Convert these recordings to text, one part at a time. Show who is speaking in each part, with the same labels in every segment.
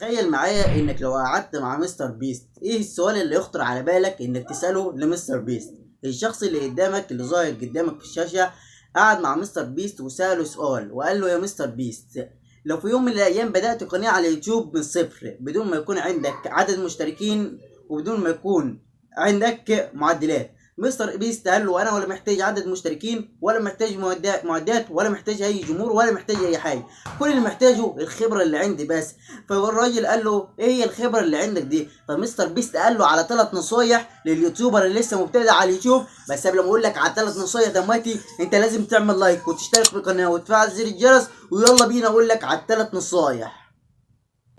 Speaker 1: تخيل معايا انك لو قعدت مع مستر بيست، ايه السؤال اللي يخطر على بالك انك تسأله لمستر بيست؟ الشخص اللي قدامك اللي ظاهر قدامك في الشاشة قعد مع مستر بيست وسأله سؤال وقال له: يا مستر بيست، لو في يوم من الايام بدأت قناة على اليوتيوب من صفر بدون ما يكون عندك عدد مشتركين وبدون ما يكون عندك معدلات، مستر بيست قال له: انا ولا محتاج عدد مشتركين ولا محتاج معدات ولا محتاج اي جمهور ولا محتاج اي حاجه، كل اللي محتاجه الخبرة اللي عندي بس. فالراجل قال له: ايه هي الخبرة اللي عندك دي؟ فمستر بيست قال له على 3 نصايح لل YouTuber اللي لسه مبتدئ على اليوتيوب. بس قبل ما اقول لك على 3 نصايح دلوقتي، انت لازم تعمل like وتشترك في القناة وتفعل زر الجرس، ويلا بينا اقول لك على 3 نصايح.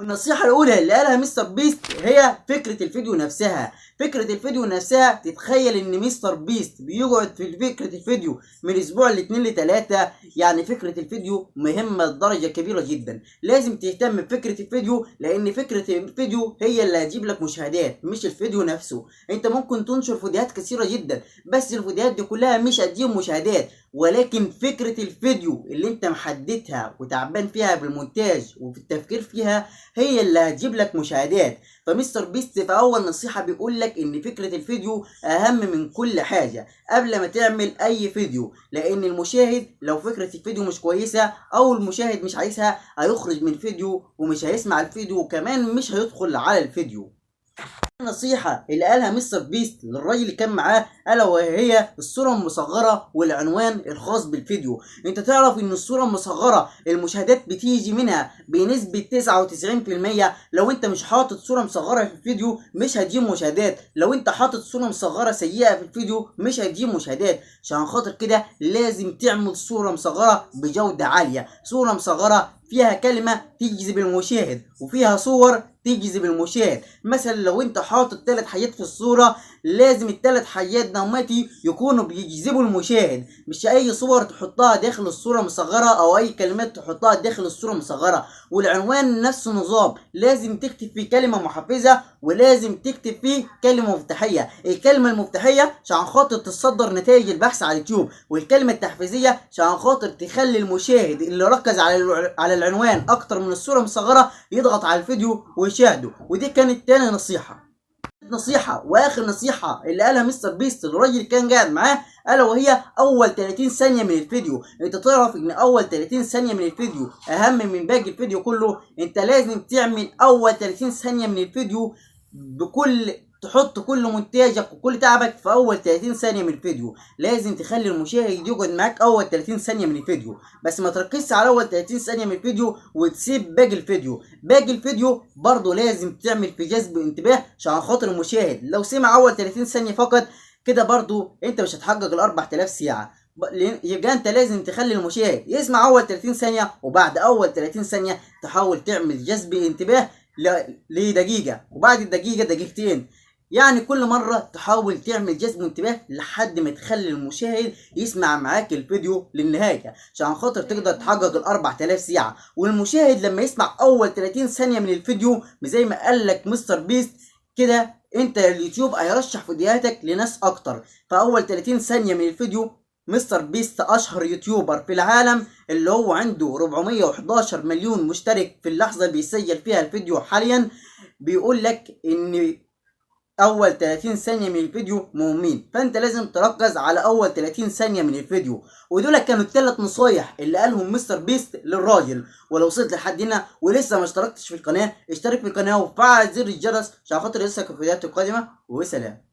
Speaker 1: النصيحة الأولى اللي قالها مستر بيست هي فكرة الفيديو نفسها. فكرة الفيديو نفسها، تتخيل إن مستر بيست بيقعد في فكرة الفيديو من أسبوع لاتنين لتلاتة، يعني فكرة الفيديو مهمة لدرجة كبيرة جدا. لازم تهتم بفكرة الفيديو، لأن فكرة الفيديو هي اللي هتجيب لك مشاهدات مش الفيديو نفسه. أنت ممكن تنشر فيديوهات كثيرة جدا، بس الفيديوهات دي كلها مش هتجيب مشاهدات، ولكن فكرة الفيديو اللي انت محددها وتعبان فيها بالمونتاج وفي التفكير فيها هي اللي هتجيب لك مشاهدات. فمستر بيست في اول نصيحة بيقول لك ان فكرة الفيديو اهم من كل حاجة قبل ما تعمل اي فيديو، لان المشاهد لو فكرة الفيديو مش كويسة او المشاهد مش عايزها هيخرج من الفيديو ومش هيسمع الفيديو وكمان مش هيدخل على الفيديو. النصيحة اللي قالها مستر بيست للراجل اللي كان معاه ألا وهي الصورة المصغرة والعنوان الخاص بالفيديو. انت تعرف ان الصورة المصغرة المشاهدات بتيجي منها بنسبة 99%. لو انت مش حاطط صورة مصغرة في الفيديو مش هتجيب مشاهدات، لو انت حاطط صورة مصغرة سيئة في الفيديو مش هتجيب مشاهدات. عشان خاطر كده لازم تعمل صورة مصغرة بجودة عالية، صورة مصغرة فيها كلمة تجذب المشاهد وفيها صور تجذب المشاهد. مثلا لو انت حاطط 3 حاجات في الصورة لازم ال3 حاجات دلوقتي يكونوا بيجذبوا المشاهد، مش اي صور تحطها داخل الصورة مصغرة او اي كلمات تحطها داخل الصورة مصغرة. والعنوان نفس النظام، لازم تكتب فيه كلمة محفزة ولازم تكتب فيه كلمة مفتاحية. الكلمة المفتاحية عشان خاطر تصدر نتائج البحث على اليوتيوب، والكلمة التحفيزية عشان خاطر تخلي المشاهد اللي ركز على العنوان اكتر من الصورة المصغرة يضغط على الفيديو ويشاهده. ودي كانت تاني نصيحة. نصيحة واخر نصيحة اللي قالها مستر بيست للراجل اللي كان قاعد معاه الا وهي اول 30 ثانية من الفيديو. انت تعرف ان اول 30 ثانية من الفيديو اهم من باقي الفيديو كله. انت لازم تعمل اول 30 ثانية من الفيديو بكل، تحط كل منتجك وكل تعبك في اول 30 ثانية من الفيديو. لازم تخلي المشاهد يقعد معاك اول 30 ثانية من الفيديو، بس ما تركزش على اول 30 ثانية من الفيديو وتسيب باقي الفيديو. باقي الفيديو برضه لازم تعمل في جذب انتباه عشان خاطر المشاهد لو سمع اول 30 ثانية فقط كده برضه انت مش هتحقق ال 4000 ساعة. يبقى انت لازم تخلي المشاهد يسمع اول 30 ثانية، وبعد اول 30 ثانية تحاول تعمل جذب انتباه لدقيقة، وبعد الدقيقة دقيقتين. يعني كل مرة تحاول تعمل جذب انتباه لحد ما تخلي المشاهد يسمع معاك الفيديو للنهاية عشان خاطر تقدر تحقق ال 4000 ساعة. والمشاهد لما يسمع أول 30 ثانية من الفيديو زي ما قال لك مستر بيست كده، انت اليوتيوب هيرشح فيديوهاتك لناس أكتر. فأول 30 ثانية من الفيديو، مستر بيست أشهر YouTuber في العالم اللي هو عنده 411 مليون مشترك في اللحظة اللي بيسجل فيها الفيديو حاليا، بيقول لك إن أول 30 ثانية من الفيديو مهمين، فأنت لازم تركز على أول 30 ثانية من الفيديو. ودول كانوا ال3 نصايح اللي قالهم مستر بيست للراجل. ولو وصلت لحد هنا ولسه ما اشتركتش في القناة، اشترك في القناة وفعل زر الجرس عشان خاطر يوصلك الفيديوهات القادمة. وسلام.